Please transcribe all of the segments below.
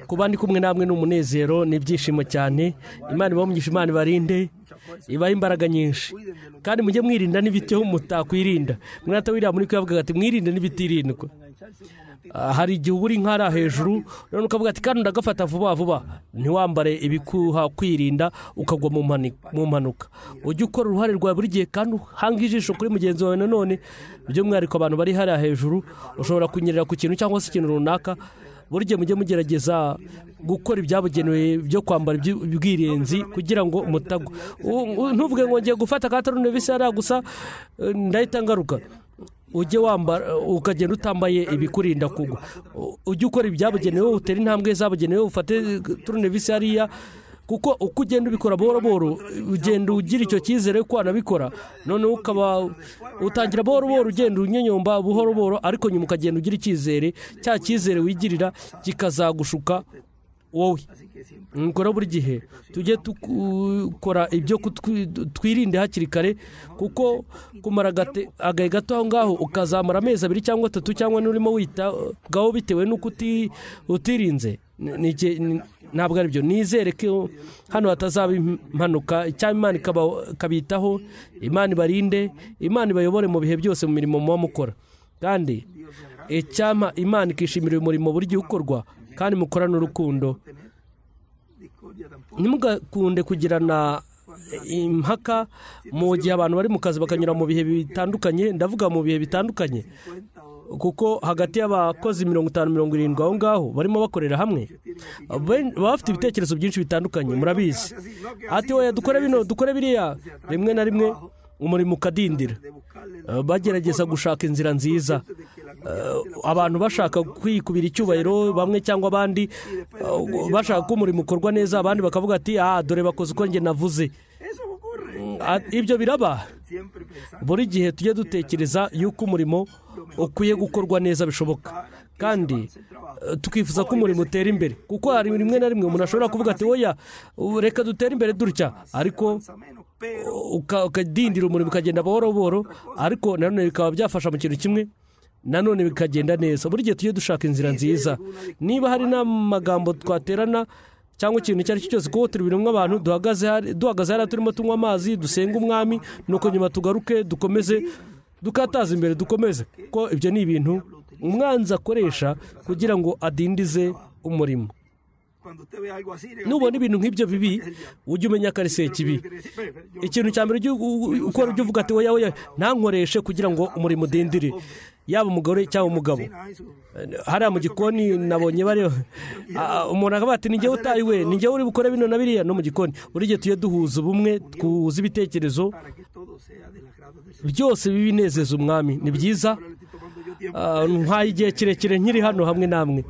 Kuba ndi kumwe namwe ni umunezero, ni ibyishimo cyane. Imana ibahe, Imana ibarinde, ibahe imbaraga nyinshi, kandi mujye mwirinda n'ibiti mutakwirinda. Mwata William muri kuyavuga ati mwirinde n'ibitirindwa. Hari igihe uba uri nk'ara hejuru none ukavuga ati kandi ndagafata vuba vuba, ntiwambare ibikuha kwirinda ukagwa mu mpanuka. Ujye ukora uruhare rwawe buri gihe kandi uhanga ijisho kuri mugenzi wawe. Nanone by'umwihariko abantu bari hariya hejuru, ushobora kunyerera ku kintu cyangwa se ikintu runaka. Buri gihe mujye mugerageza gukora ibyabugenewe byo kwambara ubwirinzi kugira ngo mutagwa. Ntuvuge ngo ngiye gufata ka tournevis hariya gusa ndahita ngaruka. Ujye wambara ukagenda utambaye ibikurinda kugwa. Ujye ukora ibyabugenewe, utere intambwe zabugenewe, ufate tournevis hariya, kuko uko ugenda ubikora buhoro buhoro ugenda ugira icyo cyizere ko wanabikora. Noneho ukaba utangira buhoro buhoro ugenda unyonyomba buhoro buhoro, ariko nyuma ukagenda ugira icyizere, cya cyizere wigirira kikazagushuka wowe. Nkora buri gihe tujye dukora ibyo twirinde hakiri kare, kuko kumara agahe gato aho ngaho ukazamara amezi 2 cyangwa 3 cyangwa n'urimo witabwaho bitewe n'uko utirinze, ntabwo ari byo. Nizere ko hano hatazaba impanuka, cyangwa Imana ikabitaho, Imana ibarinde, Imana ibayobore mu bihe byose mu mirimo muba mukora. Kandi icyampa Imana ikishimira uyu murimo buri gihe ukorwa, kandi mukorane urukundo. Ntimugakunde kugirana impaka mu gihe abantu bari mu kazi bakanyura mu bihe bitandukanye. Ndavuga mu bihe bitandukanye kuko hagati y'abakozi 50 70 aho ngaho barimo bakorera hamwe, baba bafite ibitekerezo byinshi bitandukanye, murabizi. Ati oya dukore bino, dukore biriya, rimwe na rimwe umurimo ukadindira. Bagerageza gushaka inzira nziza, abantu bashaka kwikubira icyubahiro bamwe cyangwa abandi, bashaka ko umurimo ukorwa neza, abandi bakavuga ati dore bakoze uko njye navuze. Ibyo biraba buri gihe. Tujye dutekereza yuko umurimo ukwiye gukorwa neza bishoboka, kandi tukifuza ko umurimo utera imbere, kuko hari rimwe na rimwe umuntu ashobora kuvuga ati oya reka dutere imbere dutya, ariko ukadindira umurimo ukagenda buhoro buhoro, ariko nanone bikaba byafasha mu kintu kimwe, nanone bikagenda neza. Buri gihe tujye dushaka inzira nziza. Niba hari n'amagambo twaterana cyangwa ikintu icyo ari cyo cyose, kuko turi birimo abantu duhagaze hariya turimo tunywa amazi, dusenga umwami, nuko nyuma tugaruke dukomeze dukataza imbere, dukomeze, kuko ibyo ni ibintu umwanzi akoresha kugira ngo adindize umurimo. Nubona ibintu nk'ibyo bibi ujye umenya ko ari sekibi. Ikintu cya mbere ukora ujye uvuga ati oya oya ntankoreshe kugira ngo umurimo udindire, yaba umugore cyangwa umugabo. Hariya mu gikoni nabonye bari umuntu akavuga ati ninjye utayi we, ninjye uri bukore bino na biriya. No mu gikoni buri gihe tujye duhuza ubumwe, twuzuza ibitekerezo byose bibinezeza umwami. Ni byiza. Ntwaye igihe kirekire nkiri hano hamwe namwe.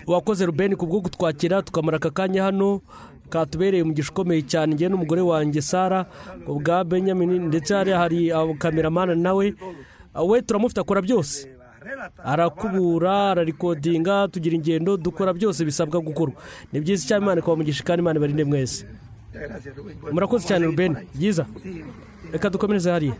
Wakoze Ruben kubwo kutwakira tukamara aka kanya hano, katubereye umugisha ukomeye cyane njye n'umugore wanjye Sara, ubwa Benjamin, ndetse hari kameramana nawe we turamufite, akora byose, arakubura, ararikodinga, tugira ingendo, dukora byose bisabwa gukorwa. Ni byiza cyane, Imana ikabamugisha kandi Imana ibarinde mwese. Murakoze cyane Ruben, byiza. Reka dukomereze hariya.